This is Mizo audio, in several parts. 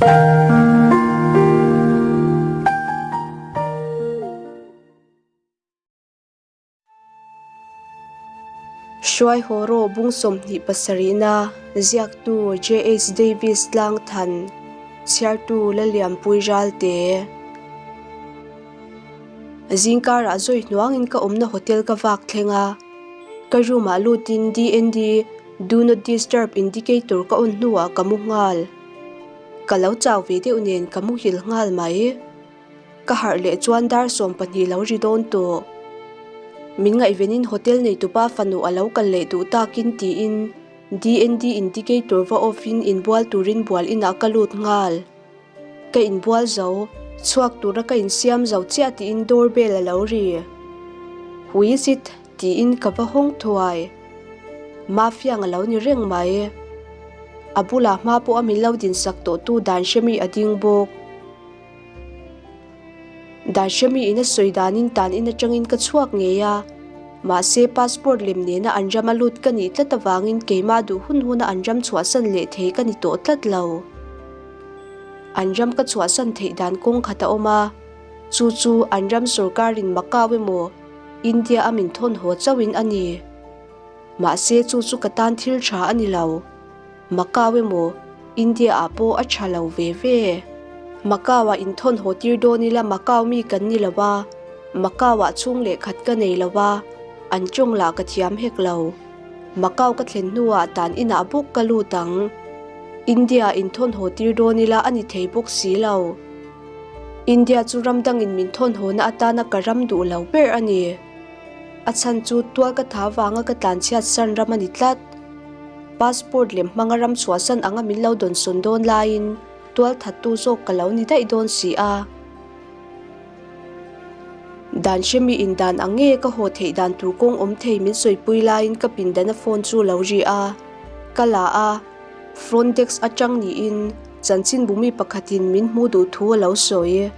Hruai haw rawh bung 27na ziaktu JH Davis Tlangthan, chhiartu Lalianpui Ralte. Zingkarah zawi hnuangin ka awmna hotel ka vak thleng a, ka room ah lutin DND, Do Not Disturb, indicator ka on hnuah ka mu nghal. Ka lo chau ve deuh nen ka muhil nghal mai. Ka harh leh chuan dar 12 lo ri dawn tawh. Min ngaihvenin hotel neitupa fanu a lo kal leh duh takin tiin DND indicator va off in inbual turin bual inah ka lut nghal. Ka inbual zo, chhuak tura ka insiam zo chiah tiin door bell a lo ri. Who is it? tiin ka va hawng thuai. Mafiang a lo ni reng mai. A bulah hma pawh a min lo dinsak tawhtu dan hremi a ding bawk. Darhriami in a sawi danin tan in atangin ka chhuak ngei a, mahse passport lem nena an ram a lut ka nih tlat avangin keimah duh hun huna an ram chhuahsan leh thei ka ni tawh tlat lo. An ram ka chhuahsan theih dan kawng khat a awm a, chu chu an ram sorkarin Macau emaw India a min thawn haw chauhin a ni. Mahse chu chu ka tan thil tha a ni lo. Macau emaw India ah pawh a tha lo ve ve. Macau ah inthawn haw tir dawn ila Macau mi kan ni lo a, Macau ah chhung leh khat ka nei lo a, an tawng lah ka thiam hek lo. Macau ka thlen hnuah tan inah bawk ka lut ang. India ah inthawn haw tir dawn ila a ni thei bawk si lo. India chu ram dangin min thawn hawna atana ka ram duh lo ber a ni. A chhan chu tual ka tha vanga ka tlanchhiat san ram a ni tlat. Passport lem hmanga ram chhuahsan anga min lo dawnsawn dawn laiin tual thattu zawk ka lo ni daih dawn si a. Dan hremi in dan ang nge ka haw theih dan tur kawng awm thei min sawipui laiin ka pindana phone chu lo ri a, ka la a, front desk atang niin chanchinbu mi pakhatin min hmu duh thu a lo sawi.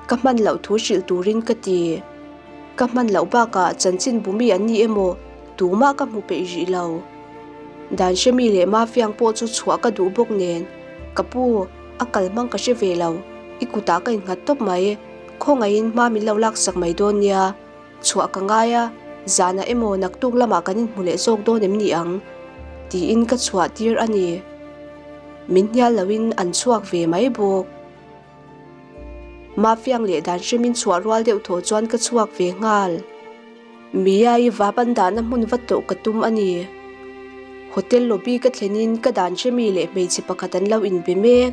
Ka hman loh thu hrilh turin ka ti. Ka hman loh bakah chanchinbu mi an ni emaw tumah ka hmu peih rih lo. Dan hremi leh Mafiang pawh chu chhuah ka duh bawk nen, Ka pu, a kal hmang ka hre ve lo, i kutah ka innghat tawp mai, khawngaihin hma min lo laksak mai dawn nia, chhuah ka ngai a, zanah emaw naktuk lamah kan inhmu leh zawk dawn em ni ang? tiin ka chhuah tir a ni. Min hnial loin an chhuak ve mai bawk. Mafiang leh dan hremin chhuah rual deuh thaw chuan ka chhuak ve nghal. Mia-i vap an dahna hmun va tawh ka tum a ni. Hotel lobby ka thlenin ka dan hremi leh hmeichhe pakhat an lo inbe mek.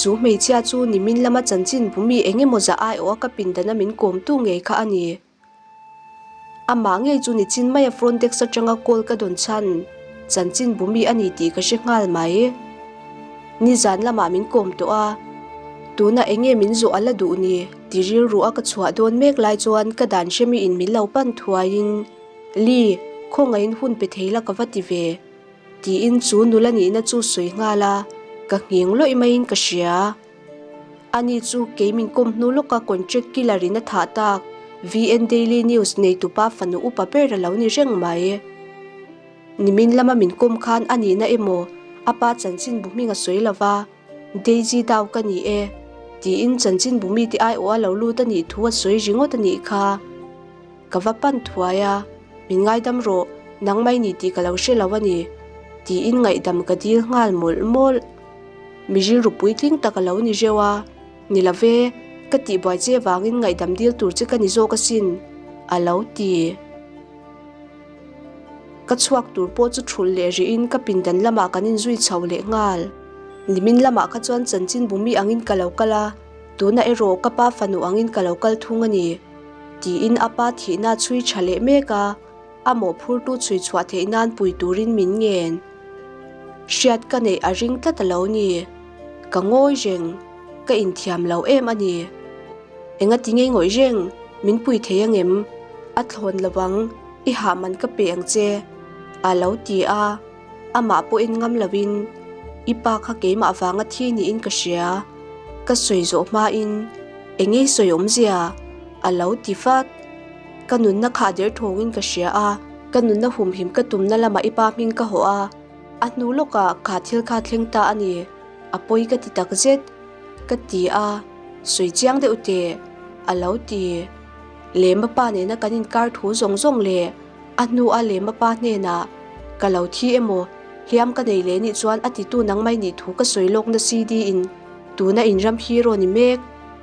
Chu hmeichhia chu nimin lama chanchin bumi eng emaw zah aiawh a ka pindana min kawmtu ngei kha a ni. Amah ngei chu nichin maia front desk atanga call ka dawn chhan chanchin bumi a ni tih ka hre nghal mai. Nizan lamah min kawm tawh a, tunah eng nge min zawh a la duh ni ti rilru a ka chhuah dawn mek lai chuan ka dan hremi in min lo pan thuaiin, Lee, khawngaihin hun pe thei la ka va ti ve. Tiin chu nula nihna chu sawi nghal a, ka nghing lawih maiin ka hria. Ani chu kei min kawm hnu lawka contract killer in a thah tak VN Daily News neitupa fanu upa ber a lo ni reng mai. Nimin lama min kawm khan a nihna emaw a pa chanchinbu hming a sawi lova, Daisy Dao ka ni e, tiin chanchinbu mite aiawh a lo lut a nih thu a sawi ringawt a nih kha. Ka va pan thuai a, min ngaidam rawh, nang mai ni tih ka lo hre lo a ni, tiin ngaihdam ka dil nghal mawlh mawlh. Mi rilru puitling tak a lo ni reuh a, ni lo ve, ka tihbuai che vangin ngaihdam dil tur che ka ni zawk asin, a lo ti. Ka chhuak tur pawh chu thulh leh rihin ka pindan lamah kan inzui chho leh nghal. Nimin lamah kha chuan chanchinbu mi angin ka lo kal a, tunah erawh ka pa fanu angin ka lo kal thung a ni, tiin a pa thihna chhui tha leh mek a. A mawhphurtu chhui chhuah theih nan pui turin min ngen. Hriat ka neih a ring tlat a lo ni. Ka ngawi reng. Ka inthiam lo em a ni. Enga ti ngei ngawih reng, min pui thei angem? A thlawn lo ang, i hah man ka pe ang che. A lo ti a, amah pawhin ngam loin, I pa kha keimah vanga thi niin ka hria. Ka sawi zawh hmain, Engei sawi awmzia? A lo ti vat. Ka nunna kha der thawngin ka hria a, ka nunna humhim ka tumna lamah i pa hming ka hawh a, a hnu lawkah kha thil kha thleng ta a ni. A pawi ka ti takzet, ka ti a, sawi chiang deuh teh, a lo ti. Lema pa nena kan inkar thu zawng zawng leh a hnua Lema pa hnenah ka lo thi emaw hliam ka nei leh nih chuan a titu nang mai nih thu ka sawi lawkna CD in tuna inram hero ni mek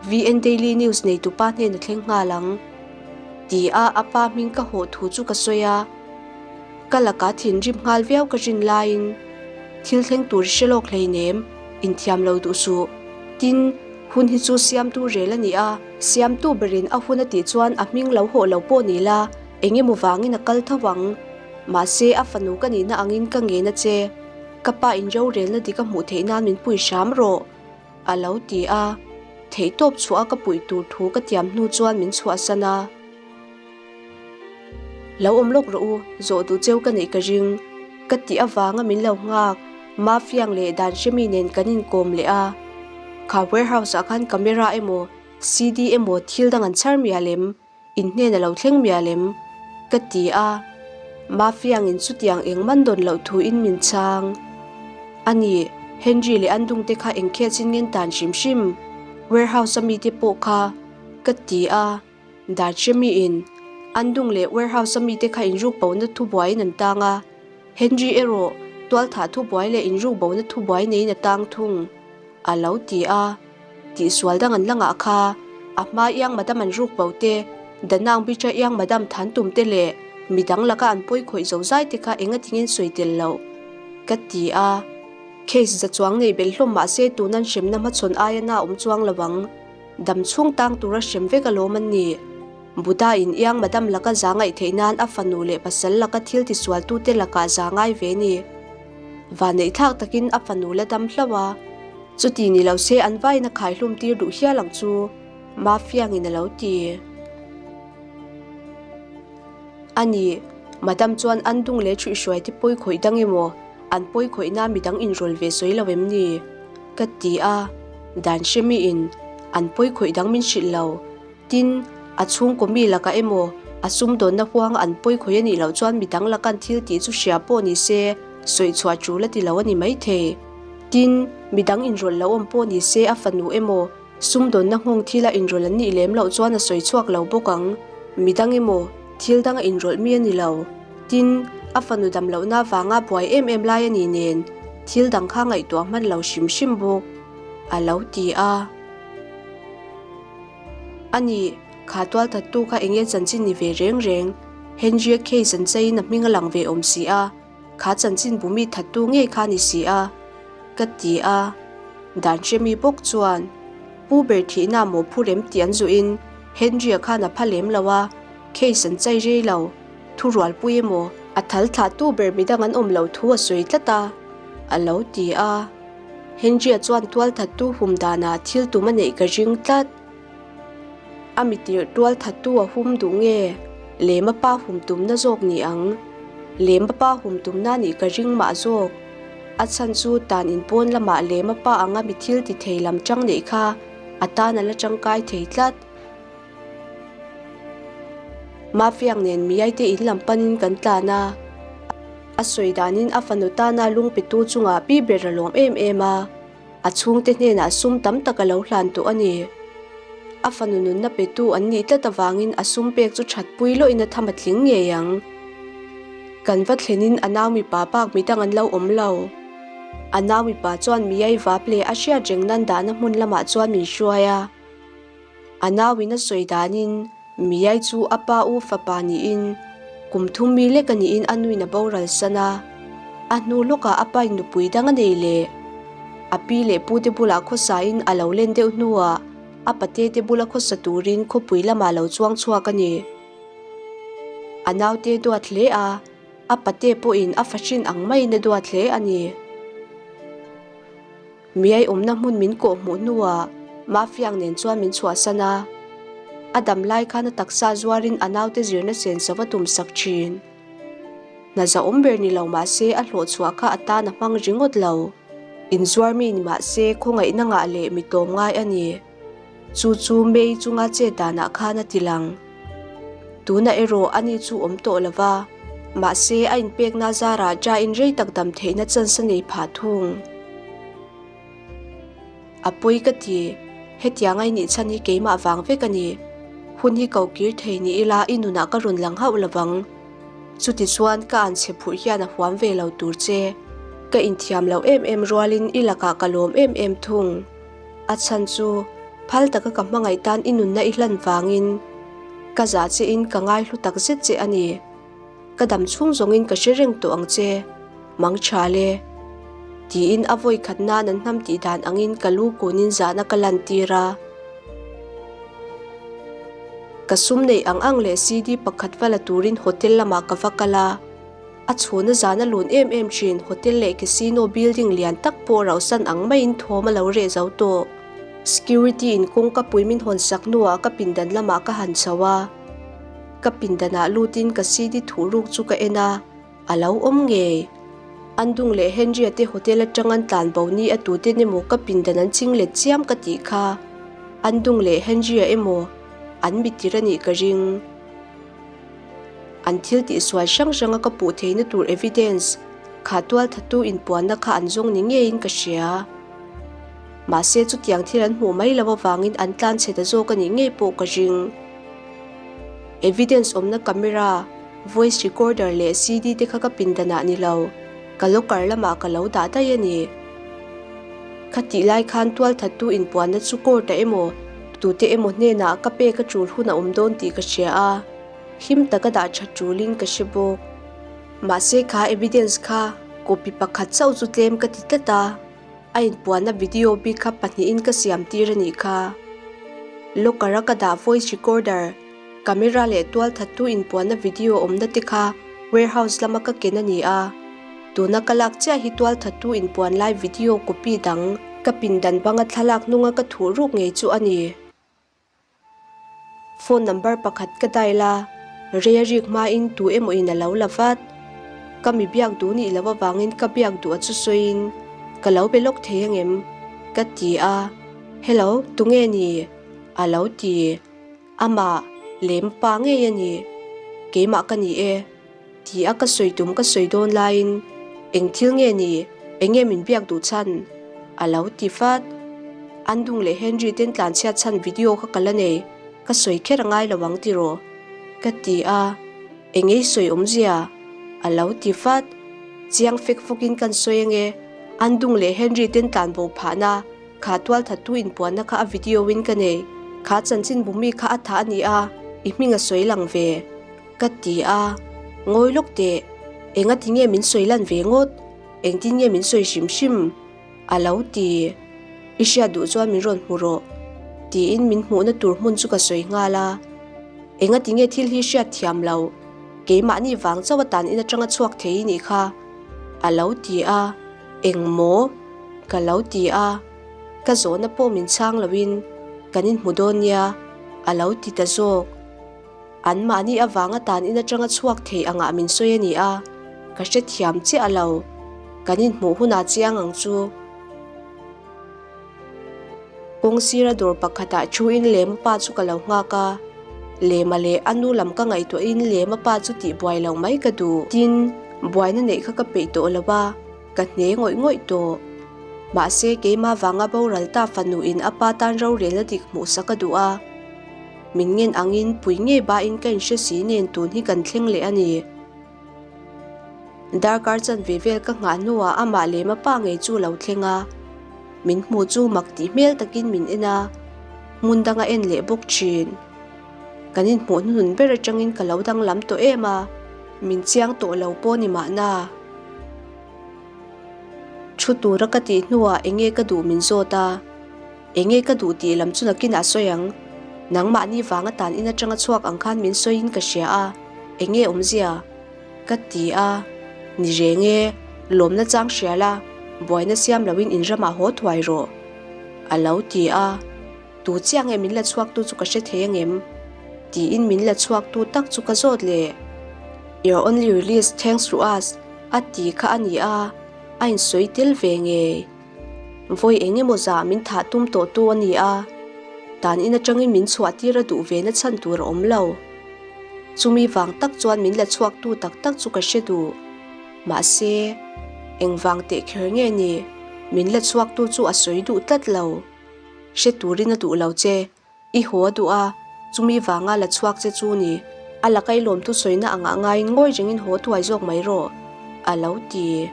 VN Daily News neitupa hnena thleng nghal ang ti a a pa hming ka hawh thu chu ka sawi a. Ka laka thinrim nghal viau ka rin laiin thil thleng tur i hre lawk hleinem, inthiam lo duh suh. Tin, hun hi chu siamtu rel a ni a, siamtu berin a hun a tih chuan a hming lo hawh lo pawh ni la, eng emaw vangin a kal tho ang. Mahse, a fanu ka nihna angin ka ngen a che. Ka pa in rorelna dik a hmuh theih nan min pui hram rawh, a lo ti a. Theihtawp chhuah a ka puih tur thu ka tiam hnu chuan min chhuahsan a. Lo awm lawk rawh u, zawh duh cheu ka neih ka ring. Ka tih avanga min lo nghak, Mafiang leh dan hremi nen kan inkawm leh a. Kha warehouse ah khan camera emaw, CD emaw thil dang an chhar mial em? In hnen a lo thleng mial em? Ka ti a. Mafiangin chutiang eng man dawn loh thu in min chhang. A ni, Henry leh Andung te kha engkhiat chin ngen tan hrim hrim? Warehouse a mite pawh kha? Ka ti a. Darchemi-in Andung leh warehouse-a mite kha inruk bona thubuaiin an tang a, Henry erawh tualthah thubuai leh inruk bona thubuai neiin a tang thung, a lo ti a. Tihsual dang an la ngah kha, a hma iang madam an ruk bo te, Danang Beach-a iang madam than tum te leh midang laka an pawi khawih zo zai te kha enga tingin sawi tel loh, ka ti a. Case za chuang nei belh hlawm mahse tunan hremna hmachhawn aia na awm chuang lo ang. Dam chhung tang tura hrem vek alawm an ni. Buddha in iang madam laka za ngaih theih nan a fanu leh pasal laka thil tisualtute lakah za ngai ve ni. Vanneih thlak takin a fanu la dam hlauh a. Chuti ni lo se an vain a khaihlum tir duh hial ang chu, Mafiangin a lo ti. A ni, Madam chuan an dung leh ṭhuihhruai te pawi khawih dang emaw, an pawi khawihna midang inrawl ve sawi lo em ni? Ka ti a, dan hre miin an pawi khawih dang min hrilh lo. Tin, a chhungkaw mi lakah emaw, a sumdawnna huanga an pawi khawih a nih loh chuan midang laka an thil tih chu hria pawh ni se, sawi chhuah ṭul a ti lo a ni maithei. Tin, midang inrawlh lo awm pawh ni se a fanu emaw, Sumdawnna nghawng thila inrawlh an nih lem loh chuan a sawi chhuak lo bawk ang. Midang emaw, thil danga inrawlh mi a ni lo. Tin, a fanu dam lohna avanga buai em em lai a ni nen, thil dang kha ngaihtuah hman lo hrim hrim bawk, a lo ti a. A ni, kha tualthattu kha enge chanchin ni ve reng reng? Henry-a case an cheiin a hming a lang ve awm si a. Kha chanchin bu mi thattu ngei kha ni si a, ka ti a. Dan hremi bawk chuan, Pu ber thihna maw phu rem tih an zuhin Henry-a khan a pha lem lo a, case an chai rei lo, thu rualpui emaw a thal thlahtu ber midang an awm lo thu a sawi tlat a, a lo ti a. Henry-a chuan tual thattu hum danah thil tum a neih ka ring tlat. A mitirh tual thattu a hum duh nge? Lema pa hum tumna zawk ni ang. Lema pa hum tumna nih ka ring mah zawk. A chhan chu tan in pawn lamah lema pa anga mi thil ti thei lam tang neih kha a tan a la tangkai thei tlat. Mafiang nen miaite in lam panin kan tlan a. A sawi danin a fanu tana lung petu chungah pi ber a lawm em em a. A chhungte hnenah sum tam tak a lo hlan tawh a ni. A fanu nunna petu an nih tlat avangin a sum pek chu thatpui lawhin a tham a tling ngei ang. Kan va thlenin a nau mipa bak midang an lo awm lo. A nau mipa chuan miai vap leh a hriat reng nan dahna hmun lamah chuan min hruai a. A nauin a sawi danin Miai chu a pa u fapa niin kum thum mi lek a niin a nuin a boral san a. A hnu lawkah a pain nupui dang a nei leh. A pi leh pu te bulah khawsain a lo len deuh hnuah a pate te bula khawsa turin khawpui lamah lo chuang chhuak a ni. A naute duat hle a, a pate pawhin a fahrin ang maiin a duat hle a ni. Miai awmna hmun min kawh hmuh hnuah Mafiang nen chuan min chhuahsan a. A dam lai khan a taksa zuarin a naute zirna sen sava tum sak thin. Hna zahawm ber ni lo mah se a hlawh chhuah kha a tan a hmang ringawt lo. Inzuar mi ni mah se khawngaihna ngah leh mi tlawm ngai a ni. Chu chu May chunga chet danah khan a ti lang. Tunah erawh ani chu awm tawh lo va, mahse a inpekna zarah Jain rei tak dam theihna chance a nei phah thung. A pawi ka ti, hetianga i nih chhan hi keimah vang vek a ni. Hun hi ko kir thei ni ila i nunah ka rawn lang hauh lovang. Chutichuan ka anchhe phurh hian a huam ve lo tur che. Ka inthiam loh em em rualin i lakah ka lawm em em thung. A chhan chu phal taka ka hmangaih tan i nunna i hlan vangin ka zah che in ka ngaihlu tak zet che a ni. Ka dam chhung zawngin ka hre reng tawh ang che, mang tha le. Tiin a vawi khat nan an hnam tih dan angin ka lu kunin zahna ka lantir a. Ka sum neih ang ang leh CD pakhat va la turin hotel lamah ka va kal a. A chhuna zan a lun em em thin hotel leh casino building lian tak pawh rauhsan ang maiin thawm a lo reh zo tawh. Security in kawngka pui min hawn sak hnuah ka pindan lamah ka han chho a. Ka pindanah lutin ka CD thuhruk chu ka en a, a lo awm ngei. Andung leh Henry-a te hotel atang an tlan bo ni a tuten emaw ka pindan an ching let chiam ka tih kha. Andung leh Henry-a emaw an mitir a nih ka ring. An thil tihsual hrang hranga ka puh theihna tur evidence kha tualthatu inpuanna kha an zawng ni ngeiin ka hria. Mahse chutiang thil an hmuh mai lo avangin an tlan chhe ta zawk a nih ngei pawh ka ring. Evidence awmna camera, voice recorder leh CD te kha ka pindanah ni lo, ka locker lamah ka lo dah daih a ni. Khatih lai khan tualthattu inpuanna chu court-ah emaw, tute emaw hnenah ka pek a tul hun a awm dawn tih ka hria a, him taka dah tha tulin ka hre bawk. Mahse kha evidence kha copy pakhat chauh chu tlem ka ti tlat a. A inpuanna video bik kha pahnihin ka siam tir a nih kha. Locker a ka dah voice recorder, camera leh tualthattu inpuanna video awmna te kha warehouse lama ka ken a ni a. Tuna ka lak chiah hi tualthattu inpuan lai video copy dang ka pindan banga thlalak hnunga ka thuh ruk ngei chu a ni. Phone number pakhat ka dial a, rei a rik hmain tu emaw in a lo la vat. Ka mi biak duh nih loh avangin ka biak duh a chu sawiin ka lo be lawk thei angem? ka ti a, Hello, tunge ni? a lo ti. Amah, lem pa ngei a ni. Keimah ka ni e. Ti a ka sawi tum ka sawi dawn laiin eng thil nge ni, eng nge min biak duh chhan? A lo ti fat. Andung leh Henry ten tlanchhiat chhan video kha ka la nei, ka sawi kher a ngai lo ang tiraw? Ka ti a, eng ei sawi awmzia? A lo ti fat. Chiang fek fawkin kan sawi ange, Andung leh Henry ten tlanbo phahna kha tualthattu inpuanna kha a video in ka nei, kha chanchinbu mi kha a tha a ni a, i hming a sawi lang ve. Ka ti a, ngawi lawk teh, enga ti nge min sawi lan ve ngawt, engtin nge min sawi hrim hrim? A lo ti. I hriat duh chuan min rawn hmu rawh, tiin min hmuhna tur hmun chu ka sawi nghal a. Enga ti nge thil hi hriat thiam lo, keimahni vang chauh a tan in atanga chhuak thei i nih kha, a lo ti a, eng maw? Ka lo ti a, ka zawhna pawh min chhang loin kan inhmu dawn nia, a lo ti ta zawk. Anmahni avanga tan in atanga chhuak thei angah min sawi a ni a, ka hrethiam chiah a lo. Kan inhmuh hunah chiang ang chu. Kawng sira dawr pakhatah thuin Lema pa chu ka lo nghak a, Lema leh a nu lam ka ngaihtuahin Lema pa chu tihbuai lo mai ka duh. Tin, buaina neih kha ka peih tawh lo a, ka hne ngawih ngawih tawh. Mahse, keimah vanga boral ta fanuin a pa tan rorelna dik hmuhsak a duh a. Min ngen angin pui ngei bain ka inhre si nen tun hi kan thleng leh a ni. Darkar chanve vel ka nghah hnuah amah lem a pa ngei chu a lo thleng a. Min hmu chu mak tih hmel takin min en a, hmun dang a en leh bawk thin. Kan inhmuh hnuhnun ber atangin ka lo danglam tawh em a, min chiang tawh lo pawh ni mahna. Thu tura ka tih hnuah enge ka duh min zawt a. Enge ka duh tih lam chu nakinah sawi ang. Nangmahni vanga tan in atanga chhuak ang khan min sawiin ka hria a, enge awmzia? Ka ti a, Ni reng e, lawmna chang hria la, buaina siam loin in ramah haw thuai rawh. A lo ti a, Tu chiah nge min la chhuaktu chu ka hre thei angem? Tiin min la chhuaktu tak chu ka zawt leh. You're only released thanks to us a ti kha a ni a, a insawi tel ve ngei. Vawi eng emaw zah min thah tum tawh tu a ni a, dan in atangin min chhuah tir a duh ve na chhan tur a awm lo. Chumi vang tak chuan min la chhuak tu tak tak chu ka hre duh. Mahse, eng vang teh kher nge ni, min la chhuak tu chu a sawi duh tlat lo. Hre turin a duh lo che. I haw a duh a, chumi vanga la chhuak che chu ni. A laka i lawmthu sawina angah ngaiin ngawi rengin haw thuai zawk mai rawh, a lo ti.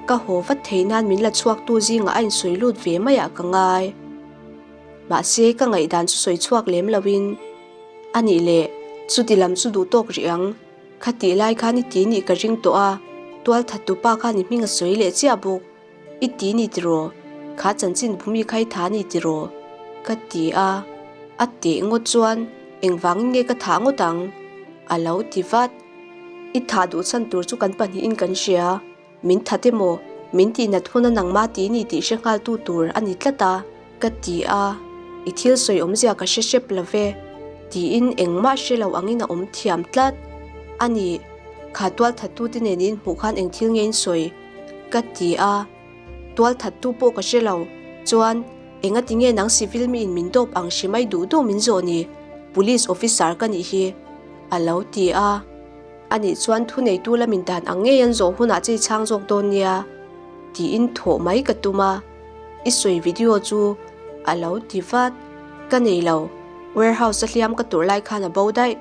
Ka haw vat thei nan min la chhuaktu zingah a insawi lut ve maiah ka ngai. Mahse, ka ngaihdan chu sawi chhuak lem loin, A nih leh, chuti lam chu duh tawk rih ang. Kha tih lai khan i ti nih ka ring tawh a, tualthattu pa khan i hming a sawi leh chiah bawk. I ti ni tiraw? Kha chanchin bumi kha i tha ni tiraw? Ka ti a. A teh ngawt chuan engvangin nge ka thah ngawt ang? A lo ti vat. I thah duh chhan tur chu kan pahnihin kan hria. Min that emaw, min tihnat huna nangmah ti ni tih hre nghaltu tur a ni tlat a, ka ti a. I thil sawi awmzia ka hre hrep lo ve, tiin engmah hre lo angin a awm thiam tlat. A ni, kha tualthattute nen in hmuh khan eng thil nge in sawi? Ka ti a, tualthattu pawh ka hre lo. Chuan, engati nge nang civil miin min dawp ang hri mai duh duh min zawh ni? Police officer ka nih hi, a lo ti a. Anih chuan thuneitu lamin dan ang ngei an zawh hunah che i chhang zawk dawn nia, tiin thawh mai ka tum a. I sawi video chu a lo ti vat. Ka nei lo, warehouse a hliam ka tur lai khan a bo daih,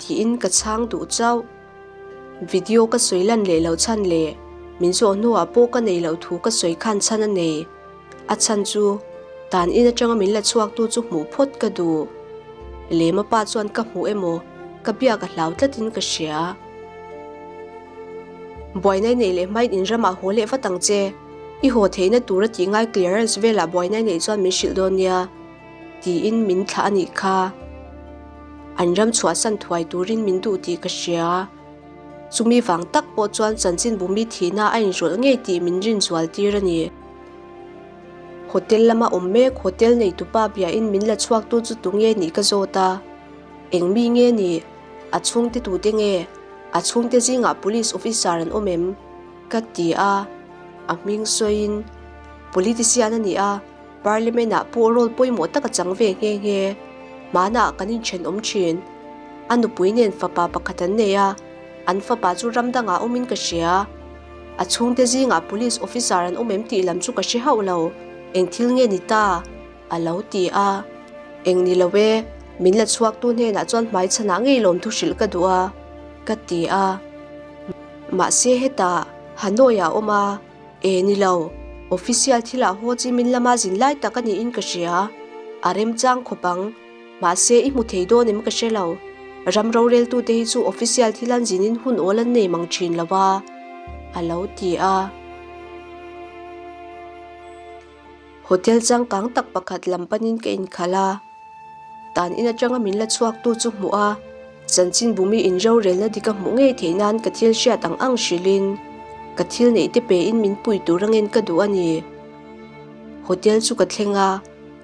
tiin ka chhang duh chauh. Video ka sawi lan leh loh chhan leh min zawh hnuah pawh ka nei loh thu ka sawi khan chhan a nei. A chhan chu tan in atanga min la chhuaktu chu hmuh phawt ka duh. Lema pa chuan ka hmuh emaw ka biak a hlau tlatin ka hria. Buaina i neih leh hmain in ramah haw leh vat ang che. I haw theihna tura tih ngai clearance velah buaina i neih chuan min hrilh dawn nia. Tiin min thlah a nih kha. An ram chhuahsan thuai turin min duh tih ka hria. Chumi vang tak pawh chuan chanchinbumi thihna a inrawlh ngei tih min rinzual tir a ni. Hotel lama awm mek hotel neitupa biain min la chhuaktu chu tunge nih ka zawt a. Eng mi nge ni? A chhungte tute nge? A chhungte zingah police officer an awm em? Ka ti a. A hming sawiin, Politician a ni a. Parliament-ah pawh role pawimawh tak a chang ve nghe nghe. Hmanah kan inthenawm thin. A nupui nen fapa pakhat an nei a, an fapa chu ram dangah awmin ka hria. A chhungte zingah police officer an awm em tih lam chu ka hre hauh lo. Eng thil nge ni ta? a lo ti a. Eng ni lo e, min la chhuaktu hnenah chuan hmaichhanah ngei lawm thu hrilh ka duh a, ka ti a. Mahse hetah Hanoi-ah a awm a. E ni lo, official thilah Ho Chi Minh lama zin lai tak a niin ka hria. A remchang khawp ang. Mahse i hmu thei dawn em ka hre lo. Ram roreltute hi chu official thil an zinin hun awl an nei mang thin lo a, a lo ti a. Hotel changkang tak pakhat lam panin ka inkhalh a, tan in atanga min la chhuaktu chu hmuh a, chanchinbumi in rorelna dik a hmuh ngei theih nan ka thil hriat ang ang hrilhin ka thil neih te pein min pui tur angin ka duh a ni. Hotel chu ka thleng a,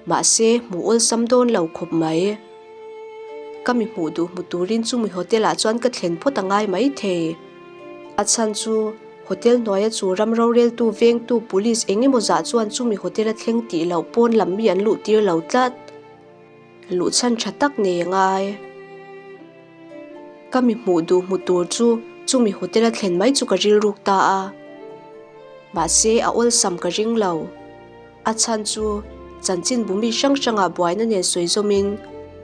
mahse hmuh awlsam dawn lo khawp mai. Ka mi hmuh duh hmu turin chumi hotel ah chuan ka thlen phawt a ngai mai thei. A chhan chu. Hotel hnuaia chu ram roreltu vengtu police eng emaw zah chuan chumi hotel a thleng tih loh pawn lam mi an luh tir lo tlat. Luh chhan tha tak nei a ngai. Ka mi hmuh duh hmu tur chu chumi hotel a thlen mai chu ka rilruk ta a. Mahse a awlsam ka ring lo. A chhan chu chanchinbu mi hrang hrangah buaina nen sawi zawmin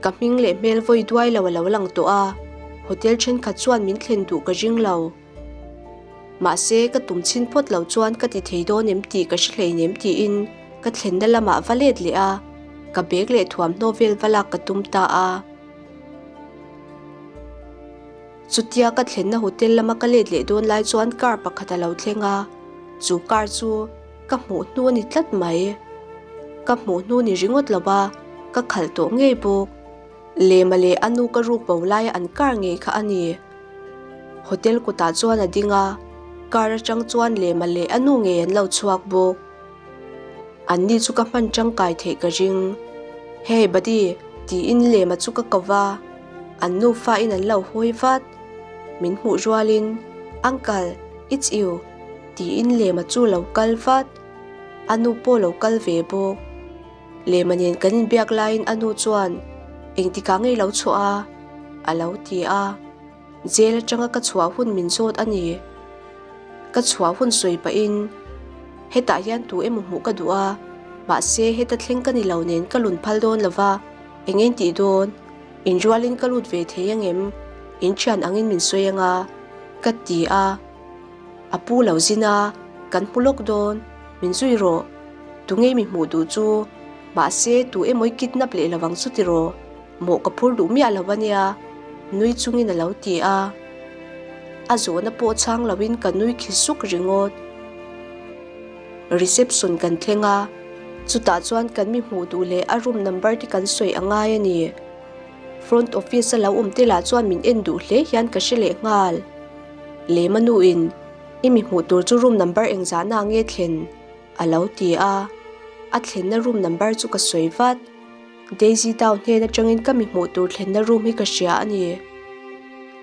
ka hming leh hmel vawi duai lo a lo lang tawh a, hotel thenkhat chuan min thlen duh ka ring lo. Mahse, ka tum chhin phawt loh chuan ka ti thei dawn em tih ka hre hleinem tiin ka thlenna lamah va let leh a, ka bag leh thuamhnaw vel va lak ka tum ta a. Chutia ka thlenna hotel lama ka let leh dawn lai chuan car pakhat a lo thleng a, chu car chu ka hmuh hnu a ni tlat mai. Ka hmuh hnu ni ringawt lo a, ka khalh tawh ngei bawk. Lema leh a nu ka ruk bo laia an car ngei kha a ni. Hotel kutah chuan a ding a, car atang chuan lema leh a nu ngei an lo chhuak bawk. An ni chu ka hman tangkai theih ka ring. Hey buddy, tiin lema chu ka ko va, an nufa in an lo hawi vat. Min hmuh rualin, Uncle, it's you, tiin lema chu lo kal vat. A nu pawh lo kal ve bawk. Lema nen kan inbiak laiin a nu chuan, Engtikah ngei lo chhuah a? a lo ti a. Jail atanga ka chhuah hun min zawt a ni. Ka chhuah hun sawi pahin, Hetah hian tu emaw hmuh ka duh a? Mahse, heta thleng ka ni lo nen ka lun phal dawn lo va, eng eng tih dawn? Inrualin ka lut ve thei angem? In thian angin min sawi anga? Ka ti a. A pu lo zin a, kan hmu lawk dawn, min zui rawh. Tunge mi hmuh duh chu? Mahse, tu emaw i kidnap leh lo ang chu tiraw? Mawh ka phur duh miah lo ania, nui chungin a lo ti a. A zawhna pawh chhang loin ka nui khi suk ringawt. Reception kan thleng a, chutah chuan kan mi hmuh duh leh a room number te kan sawi a ngai a ni. Front office a lo awm te lah chuan min en duh hle hian ka hre leh nghal. Lema nuin, I mi hmuh tur chu room number engzahna nge thlen? a lo ti a. A thlenna room number chu ka sawi vat. Daisy Town hnen atangin ka mi hmuh tur thlenna room hi ka hria a ni.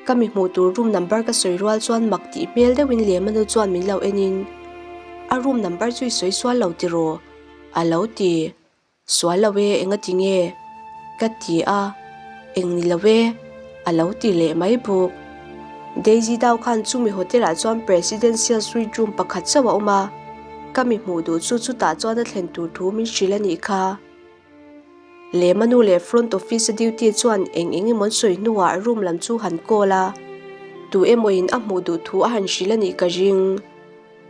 Ka mi hmuh tur room number ka sawi rual chuan mak tih hmel deuhin Lema nu chuan min lo enin, A room number chu i sawi sual lo tiraw? a lo ti. Sual lo e, enga ti nge? ka ti a, Eng ni lo e, a lo ti leh mai bawk. Daisy Dao khan chumi hotel ah chuan Presidential Suite room pakhat chauh a awm a, ka mi hmuh duh chu chutah chuan a thlen tur thu min hrilh a nih kha. Lema nu leh front office a duty chuan eng eng emaw an sawi hnuah room lam chu han call a, tu emaw in a hmuh duh thu a han hrilh a nih ka ring.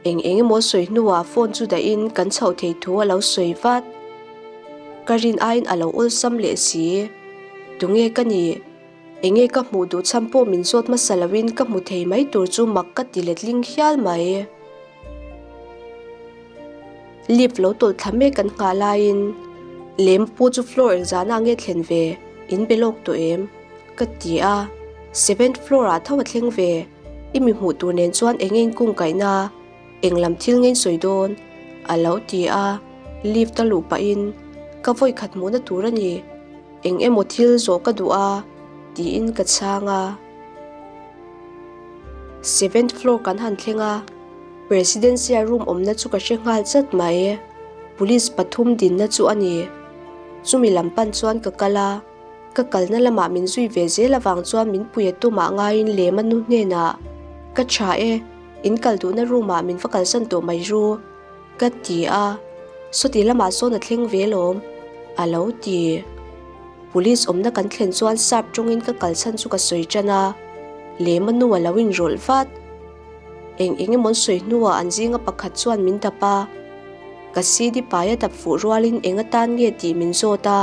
Eng eng emaw sawi hnuah phone chu dahin kan chhoh thei thu a lo sawi vat. Ka rin aiin a lo awlsam leh si. Tunge ka nih? Enge ka hmuh duh chhan pawh min zawt hmasa loin ka hmu thei mai tur chu mak ka ti letling hial mai. Lift lo tawlh thla mek kan nghah laiin lem pu chu floor engzahna nge thlen ve in be lawk tawh em? Ka ti a, seventh floor ah tho a thleng ve, i mi hmuh tur nen chuan enge in kung kaihna, eng lam thil nge in sawi dawn? A lo ti a, lift a luh pahin ka vawi khat hmuhna tur a ni, eng emaw thil zawh ka duh a tiin ka chhang a. Seventh floor kan han thleng a. Presidencia room awmna chu ka hre nghal chat mai. Police pathum dinna chu a ni. Chumi lam pan chuan ka kal a, ka kalna lamah min zui ve zel avang chuan min pui a tumah ngaiin lem a nu hnenah, Ka tha e, in kal duhna room ah min va kalsan tawh mai ru, ka ti a. Sawti lamah sawn a thleng ve lawm, a lo ti. Police awmna kan thlen chuan sap tawngin ka kalchhan chu ka sawi tan a, lem a nu a lo inrawlh vat. Eng eng emaw an sawi hnuah an zinga pakhat chuan min dap a, ka CD pai a dap fuh rualin eng atan nge tih min zawt a,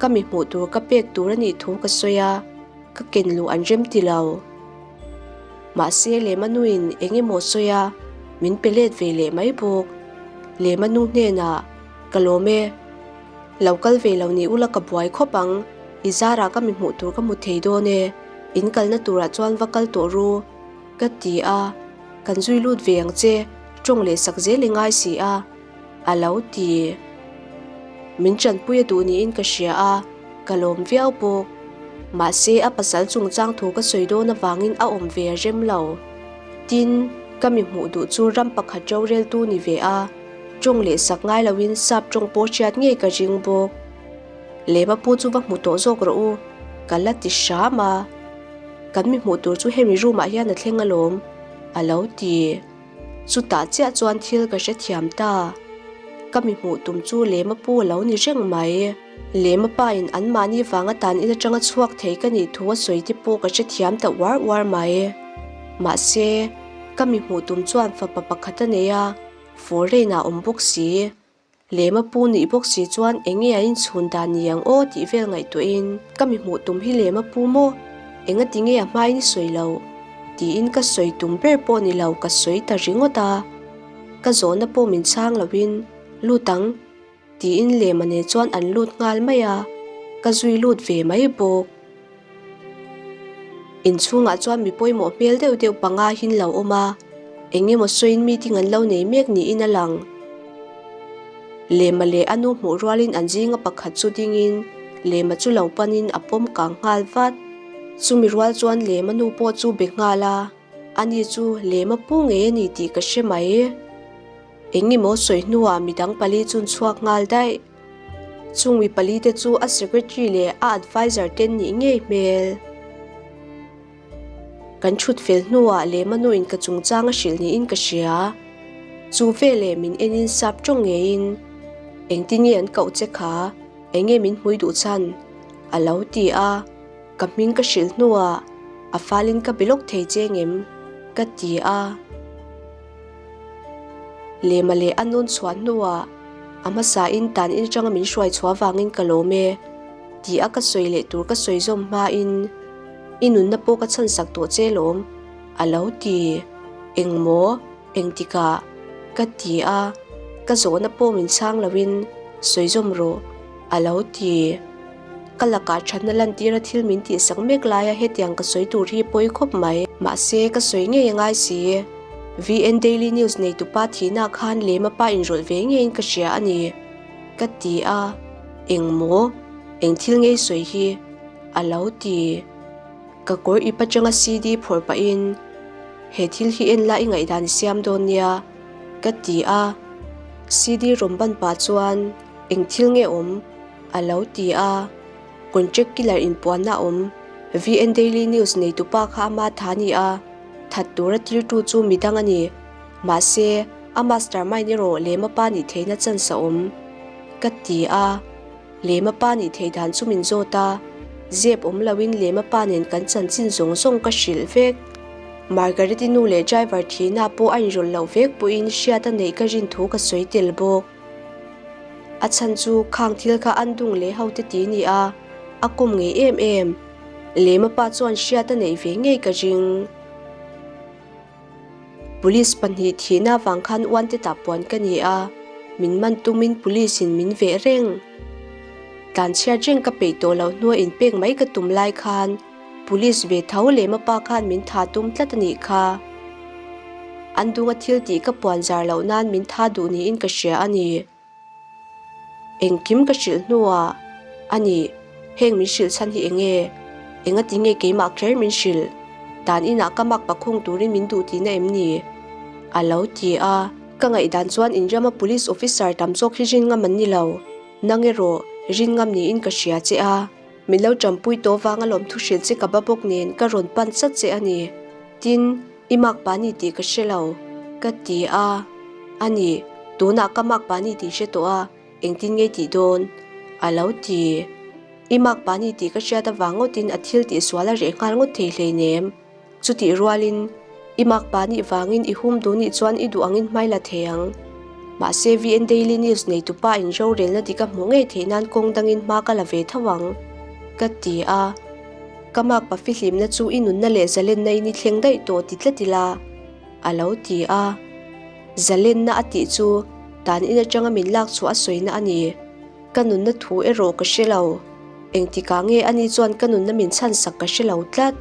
ka mi hmuh tur ka pek tur a nih thu ka sawi a, ka ken luh an rem ti lo. Mahse Lema nuin eng emaw sawi a, min pe let ve leh mai bawk. Lema nu hnenah, Ka lawm e. Lo kal ve lo ni ula ka buai khawp ang, i zarah ka mi hmuh tur ka hmu thei dawn e. In kalna turah chuan va kal tawh ru, ka ti a, kan zui lut ve ang che, tawng leh sak zel i ngai si a, a lo ti. Min tanpui a duh niin ka hria a, ka lawm viau bawk. Mahse, a pasal chungchang thu ka sawi dawn avangin a awm ve a rem lo. Tin, ka mi hmuh duh chu ram pakhat roreltu ni ve a, tawng leh sak ngai loin sap tawng pawh hriat ngei ka ring bawk. Lema pu chu va hmu tawh zawk rawh u, ka la ti hram a. Kan mi hmuh tur chu hemi room ah hian a thleng alawm, a lo ti. Chutah chiah chuan thil ka hrethiam ta. Ka mi hmuh tum chu Lema pu a lo ni reng mai. Lema pa in anmahni vanga tan in atanga chhuak thei ka nih thu a sawi te pawh ka hrethiam ta uar uar mai. Mahse, ka mi hmuh tum chuan fapa pakhat a nei a, foreign ah awm bawk si. Lema pu nih bawk si chuan eng nge a inchhun dan ni ang aw tih vel ngaihtuahin ka mi hmuh tum hi lema pu maw? Enga ti nge a hmain i sawi lo? Tiin ka sawi tum ber pawh ni lo ka sawi ta ringawt a. Ka zawhna pawh min chhang loin lut ang tiin lema nen chuan an lut nghal mai a, ka zui lut ve mai bawk. Inchhungah chuan mi pawimawh hmel deuh deuh panga hin lo awm a, eng emaw sawiin meeting an lo nei mek niin a lang. Lema leh a nu hmuh rualin an zinga pakhat chu dingin Lema chu lo panin a pawm kang nghal vat. Chumi rual chuan Lema nu pawh chu be nghal a, ani chu Lema pu ngei a ni tih ka hre mai. Eng emaw sawi hnuah midang pali chun chhuak nghal daih. Chung mi pali te chu a secretary leh a adviser te nih ngei hmel. Kan thut fel hnuah lehma nuin ka chungchang a hrilh niin ka hria. Chu veleh min enin sap tawng ngeiin. Engtin nge an koh che kha? Enge min hmui duh chhan? A lo ti a. Ka hming ka hrilh hnuah a falin ka be lawk thei che ngem? Ka ti a. Lema leh a nun chhuah hnuah a hmasain tan in atanga min hruai chhuah vangin ka lawm e tih a ka sawi leh tur ka sawi zawm hmain i nunna pawh ka chhansak tawh che lawm a lo ti. Engmaw? Engtikah? Ka ti a, ka zawhna pawh min chhang loin sawi zawm rawh a lo ti. Ka lakah thatna lantira thil min tihsak mek laia hetiang ka sawi tur hi pawi khawp mai. Mahse, ka sawi ngei a ngai si. VN Daily News neitupa thihna khan lema pa inrawlh ve ngeiin ka hria a ni, ka ti a. Eng maw? Eng thil ngei sawi hi? A lo ti. Ka kawr ip atanga CD phawrh pahin, He thil hi en la i ngaihdan i siam dawn nia, ka ti a. CD rawn ban pah chuan, Eng thil nge awm? A lo ti a, Contract killer inpuanna a awm. VN Daily News neitupa kha ama tha a ni a, that tura tirtu chu midang a ni. Mahse, a mastermind erawh lema pa nih theihna chance a awm. Ka ti a, lema pa nih theih dan chu min zawt a, zep awm loin lema pa nen kan chanchin zawng zawng ka hrilh vek. Margaret-i nu leh driver thihna pawh a inrawlh loh vek pawhin hriat a neih ka rin thu ka sawi tel bawk. A chhan chu khang thil kha an dung leh ho te ti ni a, a kum ngei em em. Lema pa chuan hriat a neih ve ngei ka ring. Police pahnih thihna vang khan uante tah puan ka ni a, min man tumin police in min veh reng. Tlanchhiat reng ka peih tawh loh hnua inpek mai ka tum lai khan Police ve tho lema pa khan min tha tum tlat a nih kha. An dunga thil tih ka puan zar loh nan min tha duh niin ka hria a ni. Engkim ka hrilh hnuah a ni, heng min hrilh chhan hi eng nge? Engati nge keimah kher min hrilh? Dan inah ka mak pakhung turin min duh tihna em ni? A lo ti a. Ka ngaihdan chuan inrama police officer tam zawk hi rin ngam an ni lo. Nang erawh rin ngam niin ka hria che a. Min lo ṭampui tawh vang alawm thu hrilh che ka ba bawk nen ka rawn pan chat che a ni. Tin, i mak pa ni tih ka hre lo, ka ti a. A ni, tunah ka mak pa ni tih hre tawh a, engtin nge tih dawn? A lo ti. I mak pa ni tih ka hriat avang ngawtin a thil tih sual a reh nghal ngawt thei hleinem. Chutih rualin, i makpa nih vangin i hum duh nih chuan i duh angin hmai la thei ang. Mahse, VN Daily News neitupa in rorelna dik a hmuh ngei theih nan kawng dangin hma ka la ve tho ang, ka ti a. Ka makpa fihlimna chu i nunna leh zalenna in i thleng daih tawh ti tlat ila, a lo ti a. Zalenna a tih chu dan in atanga min lak chhuah a sawina a ni. Ka nunna thu erawh ka hre lo. Engtikah nge ani chuan ka nunna min chhansak ka hre lo tlat.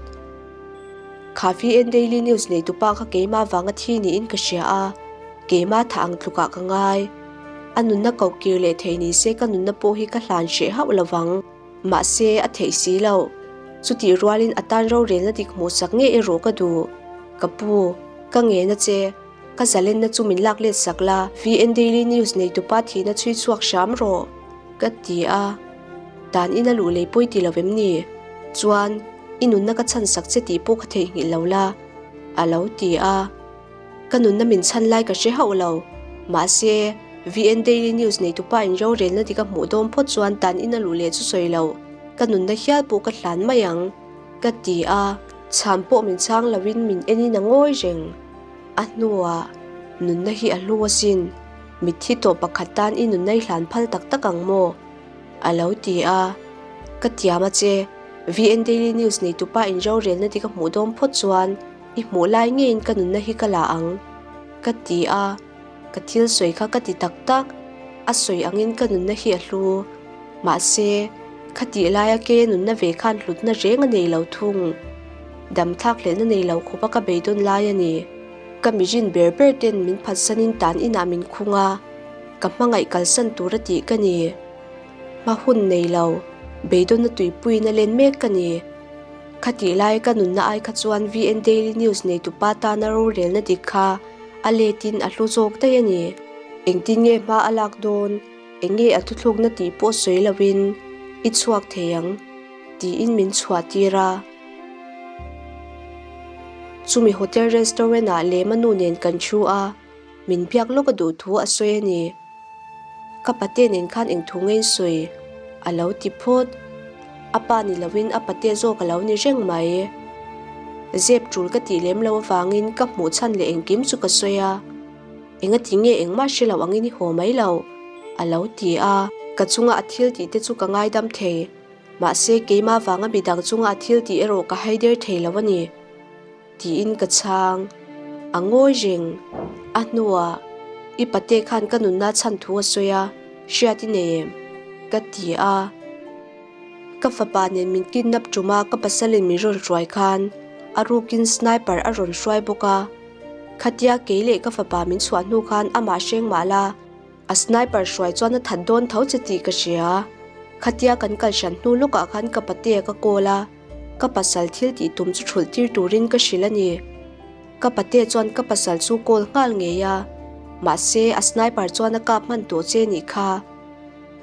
Kha VN Daily News neitupa kha keimah vanga thi niin ka hria a, keimah tha ang tlukah ka ngai. A nunna koh kir leh thei ni se ka nunna pawh hi ka hlan hreh hauh lo vang. Mahse, a theih si lo. Chutih rualin a tan rorelna dik hmuhsak nge erawh ka duh. Ka pu, ka ngen a che. Ka zalenna chu min lak let sak la, VN Daily News neitupa thihna chhui chhuak hram rawh, ka ti a. Dan in a luh lei pawi ti lo em ni? Chuan, i nunna ka chhan sak che tih pawh ka theihnghilh lo la, a lo ti a. Ka nunna min chhan lai ka hre hauh lo. Mahse, VN Daily News neitupa in rorelna dik a hmuh dawn phawt chuan dan in a luh leh chu sawi lo, ka nunna hial pawh ka hlan mai ang, ka ti a. Chhan pawh min chhang loin min enin a ngawi reng. A hnuah, Nunna hi a hlu asin, mitthi tawh pakhat tan i nunna i hlan phal tak tak ang maw? A lo ti a. Ka tiam a che, VN Daily News neitupa in rorelna dik a hmuh dawn phawt chuan i hmuh lai ngeiin ka nunna hi ka la ang, ka ti a. Ka thil sawi kha ka ti tak tak, a sawi angin ka nunna hi a hlu. Mahse, khatih laia keia nunna ve khan hlutna reng a nei lo thung. Dam thlak hlelhna nei lo khawpa ka beidawn lai a ni. Ka mirin ber ber ten min phatsanin tan inah min khung a, ka hmangaih kalsan tur a tih ka ni. Hma hun nei lo, beidawnna tuipuiin a len mek ka ni. Khatih laia ka nunna ai kha chuan VN Daily News neitupa tana rorelna dik kha a letin a hlu zawk daih a ni. Engtin nge hma a lak dawn? Eng nge a thuthlukna tih pawh sawi loin i chhuak thei ang tiin min chhuah tir a. Chumi hotel restaurant ah lema nu nen kan thu a, min biak lawk a duh thu a sawi a ni. Ka pate nen khan eng thu nge in sawi? A lo ti phawt. A pa ni lovin a pate zawk a lo ni reng mai. Zep tul ka tih lem lo avangin ka hmuh chhan leh engkim chu ka sawi a. Engati nge engmah hre lo angin i haw mai lo? A lo ti a. Ka chunga a thil tih te chu ka ngaidam thei. Mahse keimah vanga midang chunga a thil tih erawh ka haider thei lo a ni. Tiin ka chhang. A ngawi reng. A hnuah, I pate khan ka nunna chhan thu a sawi a, hriat i nei em? Ka ti a. Ka fapa nen min kidnap ṭum a ka pasalin min rawn hruai khan a rukin sniper a rawn hruai bawk a. Khatia kei leh ka fapa min chhuah hnu khan amah hreng mah la, A sniper hruai chuan a that dawn tho che tih ka hria. Khatia kan kal hran hnu lawkah khan ka patea ka call a, ka pasal thil tih tum chu thulh tir turin ka hrilh a ni. Ka patea chuan ka pasal chu call nghal ngei a, mahse a sniper chuan a kap hman tawh che nih kha.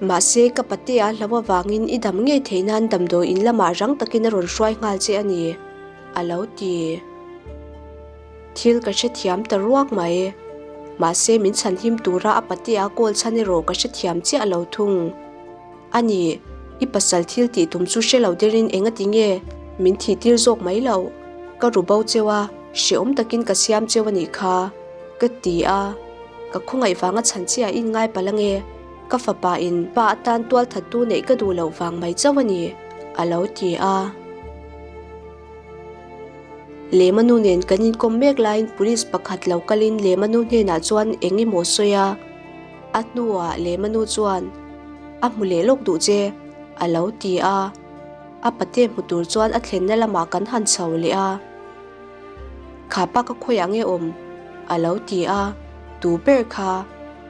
Mahse ka patea hlo avangin i dam ngei theih nan damdawi in lamah rang takin a rawn hruai nghal che a ni, a lo ti. Thil ka hrethiam ta ruak mai. Mahse min chhanhim tura a patea kawl chhan erawh ka hrethiam chiah lo thung. A ni, i pasal thil tih tum chu hre lo derin engati nge min thih tir zawk mai loh? Ka ru bo cheu a, hrehawm takin ka siam cheu a nih kha, ka ti a. Ka khawngaih vanga chhan chiah in ngai palh ange, ka fapa in pa atan tual thattu neih ka duh loh vang mai chauh a ni, a lo ti a. Lema nu nen kan inkawm mek laiin police pakhat lo kalin Lema nu hnenah chuan eng emaw sawi a, a hnuah Lema nu chuan a hmu leh lawk duh che a lo ti a, a pate hmu tur chuan a thlenna lamah kan han chho leh a. Kha pa ka khawiah nge awm? a lo ti a, tu ber kha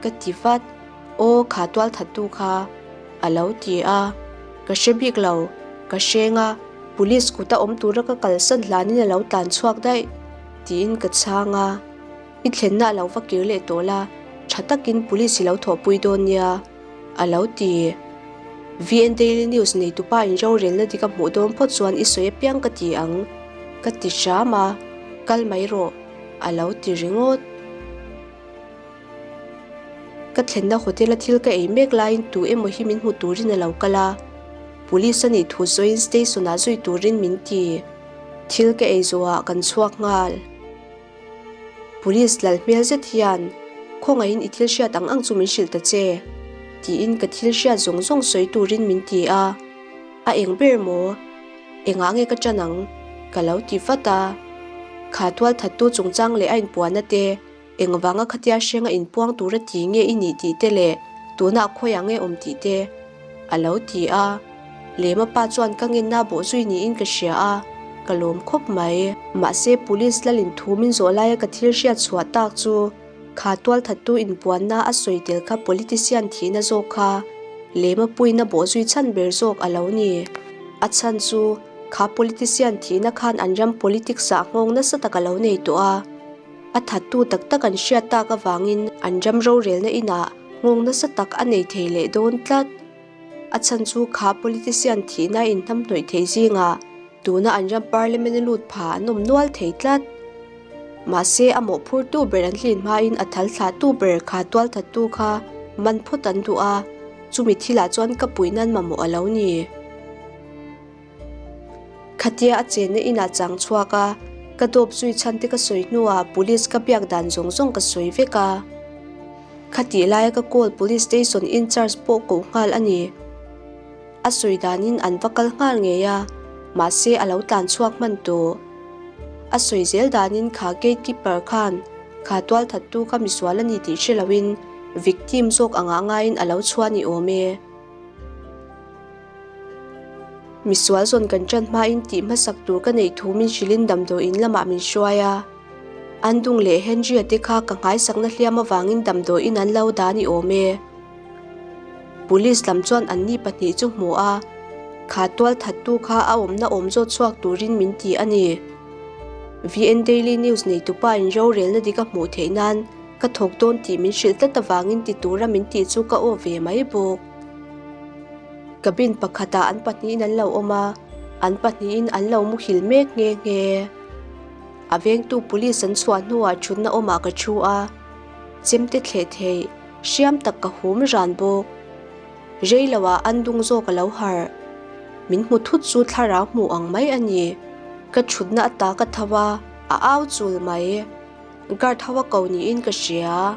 ka ti vat, aw kha tualthattu kha. A lo ti a, Ka hre bik lo, ka hreng a, police kuta awm tura ka kalsan hlanin a lo tlan chhuak daih, tiin ka chhang a. I thlenna a lo va kir leh tawh la, tha takin police i lo thawhpui dawn nia, a lo ti. VN Daily News neitupa in rorelna dik a hmuh dawn phawt chuan i sawi apiang ka ti ang, ka ti hram a, Kal mai rawh, a lo ti ringawt. Ka thlenna hotel a thil ka ei mek laiin tu emaw hi min hmu turin a lo kal a, police a nih thu sawiin station ah zui turin min ti. Thil ka ei zawhah kan chhuak nghal. Police lal hmel zet hian, Khawngaihin i thil hriat ang ang chu min hrilh ta che, tiin ka thil hriat zawng zawng sawi turin min ti a. A eng ber maw? Engah nge ka ṭan ang? Ka lo ti vat a. Kha tualthattu chungchang leh a inpuanna te, Engvanga khatia hrenga inpuang tura ti nge i nih tih te leh tunah khawiah nge awm tih te a lo ti a. Lema pa chuan ka ngenna bawh zui niin ka hria a, ka lawm khawp mai. Mahse police lalin thu min zawh laia ka thil hriat chhuah tak chu kha tualthattu inpuanna a sawi tel kha politician thihna zawk kha Lema puina bawh zui chhan ber zawk a lo ni. A chhan chu kha politician thihna khan an ram politics ah nghawng nasa tak a lo nei tawh a. A thattu tak tak an hriat tak avangin an ram rorelna inah nghawng nasa tak a nei thei leh dawn tlat. A chhan chu kha politician thihna inhnamhnawih thei zingah tuna an ram parliament a lut pha an awm nual thei tlat. Mahse a mawhphurtu ber an hlin hmain a thal thlahtu ber kha tualthattu kha man phawt an duh a, chumi thilah chuan ka puih nan mamawh a lo ni. Khatia a chenna inah chang chhuak a, ka dawp zui chhan te ka sawi hnuah police ka biak dan zawng zawng ka sawi vek a. Khatih laia ka call police station in charge pawh koh nghal a ni. A sawi danin an va kal nghal ngei a, mahse a lo tlan chhuak hman tawh. A sawi zel danin kha gate keeper khan kha tualthattu kha misual a ni tih hre loin victim zawk angah ngaiin a lo chhuah ni awm e. Misual zawn kan ṭan hmain tih hmasak tur ka neih thu min hrilhin damdawiin lamah min hruai a. Andung leh Henry-a te kha ka nghaisakna hliam avangin damdawiin an lo dah ni awm e. Police lam chuan anni pahnih chu hmu a, kha tualthattu kha a awmna awm zawt chhuak turin min ti a ni. VN Daily News neitupa in rorelna dik a hmuh theih nan ka thawk dawn tih min hrilh tlat avangin ti tura min tih chu ka aw ve mai bawk. Cabin pakhatah an pahnihin an lo awm a, an pahnihin an lo muhil mek nghe nghe. A vengtu police an chhuah hnuah thutna awmah ka thu a, chemte thleh theih. Hriam tak ka hum ran bawk. Rei loah an dung zawk a lo harh. Min hmu thut chu thlarau hmuh ang mai a ni. Ka thutna ata ka tho a, a au chul mai. Guard ho a ko niin ka hria.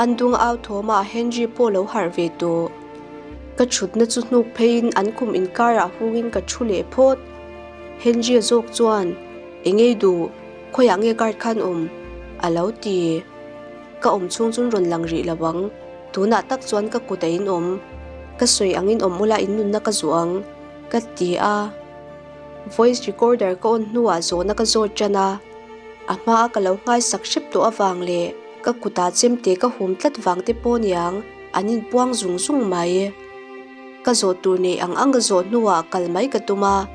An dung au thawmah Henry pawh lo harh ve tawh. Ka thutna chu hnuk pheiin an kum inkarah hungin ka thu leh phawt. Henry-a zawk chuan, Engei duh, khawiah nge guard khan awm? a lo ti. Ka awm chhung chun rawn lang rih lo ang. Tunah tak chuan ka kut a inawm. Ka sawi angin awm ula in nunna ka zuh ang, ka ti a. Voice recorder ka on hnuah zawhna ka zawt tan a. A hmaa ka lo nghaisak hrep tawh avang leh ka kutah chemte ka hum tlat vang te pawh niang an inpuang zung zung mai. Ka zawh tur nei ang ang ka zawh hnuah kal mai ka tum a,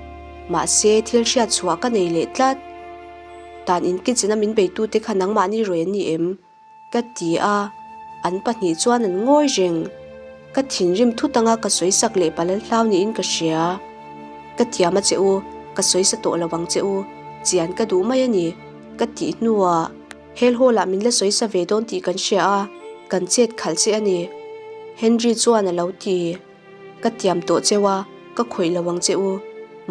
mahse thil hriat chhuah ka nei leh tlat. Dan in kitchen a min beitute kha nangmahni rawi an ni em? Ka ti a, an pahnih chuan an ngawi reng. Ka thinrim thut anga ka sawi sak leh palh an hlau niin ka hria. Ka thiam a che u, ka sawi sa tawh lo ang che u, chian ka duh mai a ni, ka tih hnuah hel hall ah min la sawi sa ve dawn tih kan hria a, kan chet khalh che a ni, Henry chuan a lo ti. Ka tiam tawh cheu a, ka khawih lo ang che u.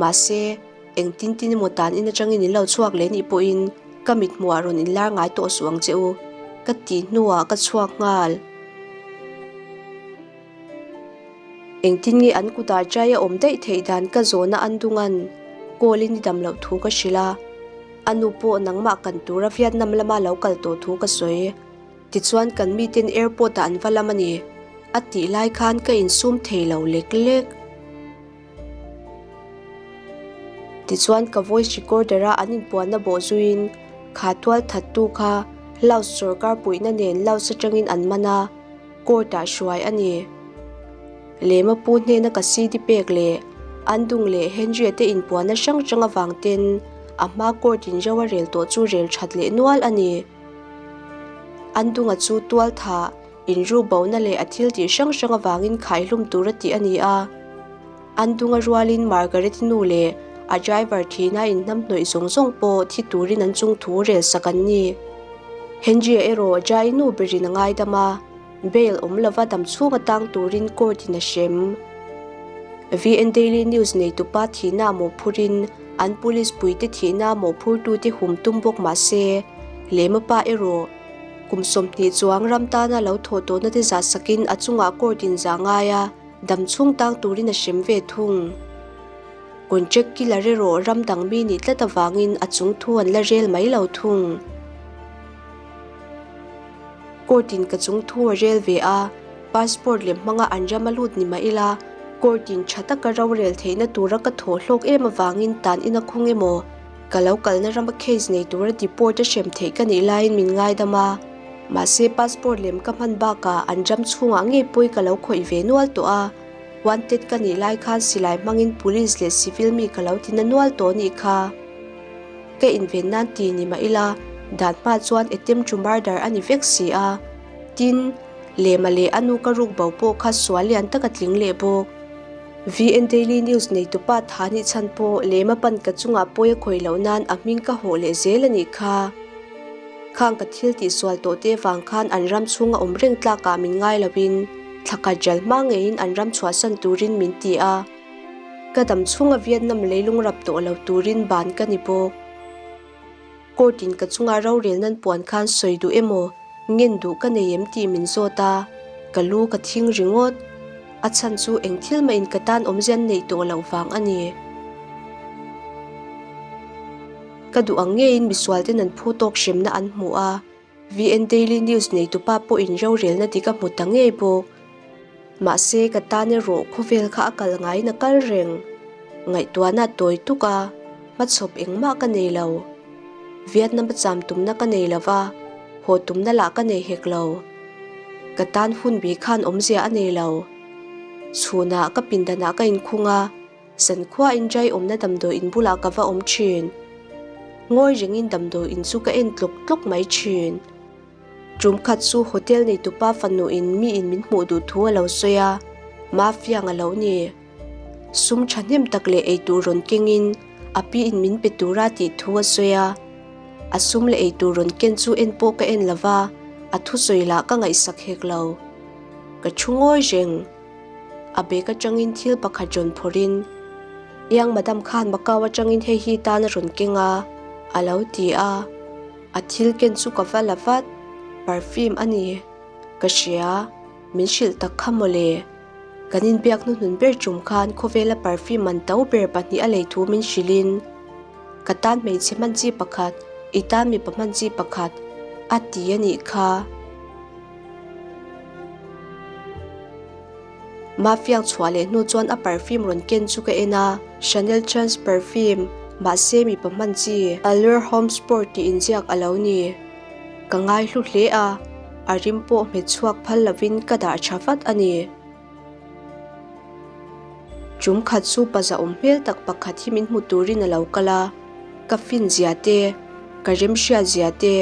Mahse, engtin tin emaw tan in atangin in lo chhuak leh nih pawhin ka mithmuhah rawn inlar ngai tawh suh ang che u, ka tih hnuah ka chhuak nghal. Engtin nge an kutah chai a awm daih theih dan ka zawhna an dungan call in i dam loh thu ka hrilh a, a nu pawh nangmah kan tura Vietnam lama lo kal tawh thu ka sawi. Tichuan kan miten airport ah an va lam a ni, a tih lai khan ka insum thei lo lek lek. Tichuan ka voice recorder a an inpuanna bawh zuiin kha tual thattu kha Laos sorkar puihna nen Laos atangin an man a, court ah hruai a ni. Lema pu hnena ka CD pek leh Andung leh Henry-a te inpuanna hrang hrang avang ten a hma court in ro a rel tawh chu rel that leh nual a ni. Andunga chu tual thah, inru bona leh a thil tih hrang hrang avangin khaihlum tur a tih a ni a. Andunga rualin Margaret-i nu leh a driver thihna inhnamhnawih zawng zawng pawh thi turin an chung thu rel sak an ni. Henry-a erawh Jai nu berin a ngaidam a, bail awm lova dam chhung atang turin court-in a hrem. VN Daily News neitupa thihna mawhphurin an police puite thihna mawhphurtute hum tum bawk mah se, Lema pa erawh kum 20 chuang ram tana lo thawh tawhna te zah sakin a chungah court in zah ngai a, dam chhung tang turin a hrem ve thung. Contract killer erawh ram dang mi nih tlat avangin a chung thu an la rel mai lo thung. Court in ka chung thu a rel ve a, passport lem hmanga an ram a lut ni mah ila, court in tha taka rorel theihna tura ka thawh hlawk em avangin tan in a khung emaw? Ka lo kalna rama case nei tura deport a hrem theih ka nih laiin min ngaidam a, mahse passport lem ka hman bakah an ram chhungah ngei pawi ka lo khawih ve nual tawh a, wanted ka nih lai khan silai hmangin police leh civil mi ka lo ti na nual tawh anih kha. Ka inven nan ti ni mah ila, dan hma chuan attempt to murder a ni vek si a, tin, lema leh a nu ka ruk bo pawh kha sual lian tak a tling leh bawk. VN Daily News neitupa tha nih chhan pawh lema pan ka chungah pawi a khawih loh nan a hming ka hawh leh zel a nih kha. Khang ka thil tihsual tawh te vang khan an ram chhunga awm reng tlakah min ngai loin thlakhat jal hma ngeiin an ram chhuahsan turin min ti a. Ka dam chhunga Vietnam leilung rap tawh lo turin ban ka ni bawk. Court in ka chunga rorel nan puan khan sawi duh emaw, ngen duh ka nei em tih min zawt a, ka lu ka thing ringawt. A chhan chu eng thil mah in ka tan awmzia an neih tawh loh vang a ni. Ka duh ang ngeiin misual ten an phu tawk hremna an hmu a, VN Daily News neitupa pawhin rorelna dik a hmu ta ngei bawk. Mahse, ka tan erawh khawvel kha a kal ngaiin a kal reng. Ngaihtuahna a tawi tuk a, hmachhawp engmah ka nei lo. Vietnam a cham tumna ka nei lo va, haw tumna lah ka nei hek lo. Ka tan hun bi khan awmzia a nei lo. Chhunah ka pindanah ka inkhung a, zankhua injai awmna damdawi in bulah ka va awm thin. Ngawi rengin damdawi in chu ka en tlawk tlawk mai thin. Tum khat chu hotel neitupa fanu in mi in min hmuh duh thu a lo sawi a, Mafiang a lo ni. Sum thahnem tak leh eitur rawn keng in a pi in min pe tura tih thu a sawi a. A sum leh eitur rawn ken chu en pawh ka en lo va, A thusawi lah ka ngaihsak hek lo. Ka thu ngawi reng. A bag atangin thil pakhat rawn phawrhin, Iang madam khan Macau atangin hei hi tan a rawn keng a, a lo ti a. A thil ken chu ka va la vat. Perfume a ni. Ka hria. Min hrilh tak kha mawle. Kan inbiak hnuhnun ber tum khan khawvela perfume man to ber pahnih a lei thu min hrilhin, Ka tan hmeichhe hman chi pakhat, i tan mipa hman chi pakhat, a ti a nih kha. Mafiang chhuah leh hnu chuan a perfume rawn ken chu ka en a, Chanel Chance perfume, mahse mipa hman chi, Allure Homme Sport tih inziak a lo ni. Ka ngaihlu hle a, a rim pawh hmet chhuak phal lovin ka dah tha vat a ni. Tum khat chu paza awm hmel tak pakhat hi min hmu turin a lo kal a, ka fin zia te, ka remhriat zia te,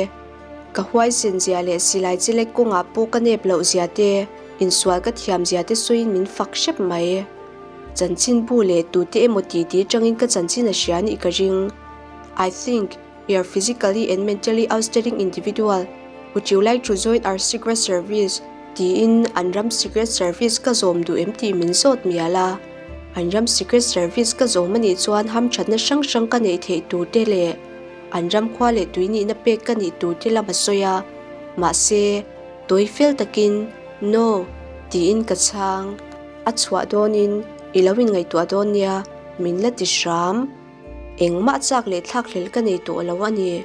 ka huaisen zia leh silai chelek kawngah pawh ka nep loh zia te, insual ka thiam zia te sawiin min fak hrep mai. Chanchinbu leh tute emaw titi tangin ka chanchin a hria nih ka ring. I think. You are physically and mentally outstanding individual, would you like to join our secret service? tiin an ram secret service ka zawm duh em tih min zawt mial a. An ram secret service ka zawm anih chuan hamthatna hrang hrang ka neih theih tur te leh an ram khua leh tui nihna pek ka nih tur te lam a sawi a. Mahse, tawi fel takin, No, tiin ka chhang. A chhuah dawnin i lo inngaihtuah dawn nia, min la ti hram. Engmah chak leh thlakhlelh ka nei tawh lo a ni.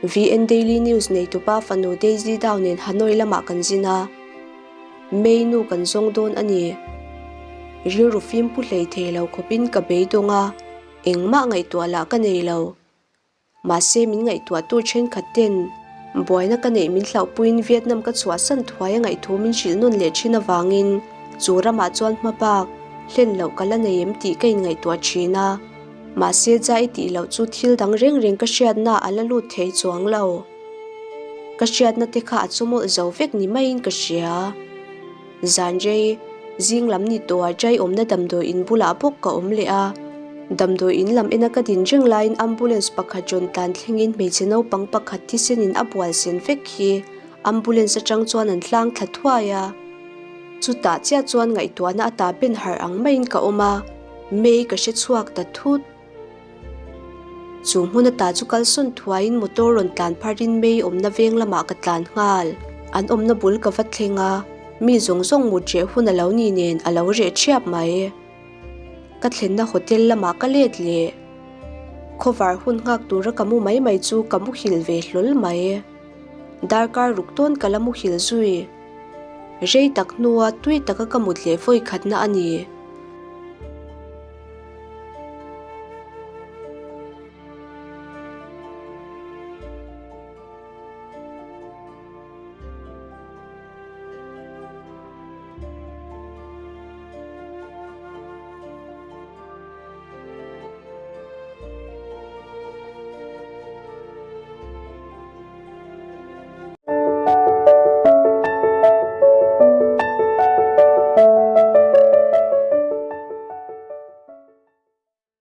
VN Daily News neitupa fanu Daisy Dao nen Hanoi lamah kan zin a, May nu kan zawng dawn a ni. Rilru fimpu hlei thei lo khawpin ka beidawng a, engmah ngaihtuah lah ka nei lo. Mahse min ngaihtuahtu thenkhat ten buaina ka neih min hlauhpuiin Vietnam ka chhuahsan thuai a ngaihthu min hrilh nawn leh thin avangin chu ramah chuan hma bak hlen loh ka la nei em tih ka inngaihtuah thin a. Mahse ja i tih loh chu thil dang reng reng ka hriatna a la lut thei chuang lo. Ka hriatna te kha a chumawlh zo vek ni maiin ka hria. Zan rei, zing lam ni tawhah Jai awmna damdawi in bulah bawk ka awm leh a. Damdawi in lam ena ka din reng laiin ambulance pakhat rawn tlan thlengin hmeichhe naupang pakhat thisenin a bual sen vek hi ambulance atang chuan an hlang thla thuai a. Chutah chiah chuan ngaihtuahna a ta ben harh ang maiin ka awm a, May ka hre chhuak ta thut. Chu hmun ata chu kalsawn thuaiin motor rawn tlan pharin mei awmna veng lamah ka tlan nghal. An awmna bul ka va thleng a, mi zawng zawng mut reh hun a lo ni nen a lo reh ṭhiap mai. Ka thlenna hotel lamah ka let leh. Khawvar hun nghak tura ka mu mai mai chu ka muhil ve hlawl mai. Darkar ruk tawn ka la muhil zui. Rei tak hnua tui taka ka mut leh vawi khatna a ni.